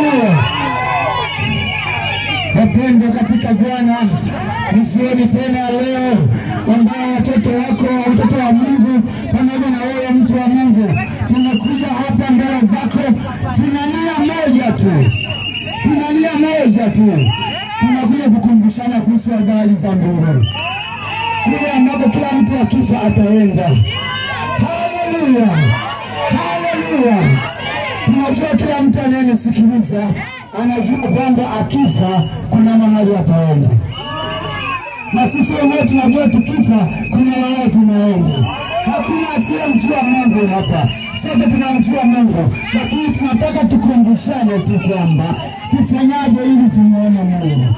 Haleluya. Wapendwa katika Bwana, ni jioni tena leo ambao watoto wako, watoto wa Mungu pamoja na wewe mtu wa Mungu, tumekuja hapa mbele zako, tuna nia moja tu. Tuna nia moja tu. Tunakuja kukumbushana kuhusu habari za mbinguni, kule ambako kila mtu akifa ataenda. Haleluya, haleluya. Tunajua kila mtu anayenisikiliza anajua kwamba akifa kuna mahali ataenda, na sisi wenyewe tunajua tukifa kuna mahali tunaenda. Hakuna asiyemjua Mungu hapa. Sote tunamjua Mungu, lakini tunataka tukumbushane tu kwamba tufanyaje ili tumuone Mungu.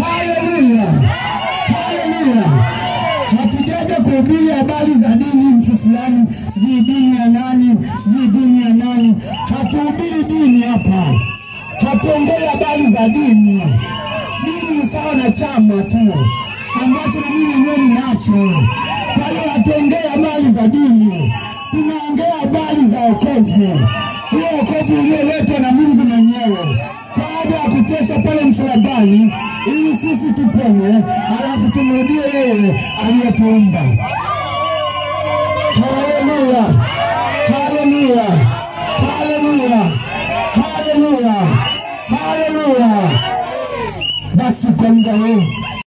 Haleluya, haleluya. Hatujaja kuhubiri habari za dini mtu fulani, sijui dini ya nani, sijui dini ya nani. Hatuhubiri dini hapa, hatuongei habari za dini. Dini ni sawa na chama tu ambacho na mimi mwenyewe ninacho. Kwa hiyo hatuongei habari za dini, tunaongea habari za wokovu. Huo wokovu ulioletwa na Mungu mwenyewe baada ya kuteswa pale msalabani, ili sisi tupone, alafu tumrudie yeye aliyetuumba. Haleluya, haleluya, haleluya, haleluya, haleluya. Basi kwa muda huu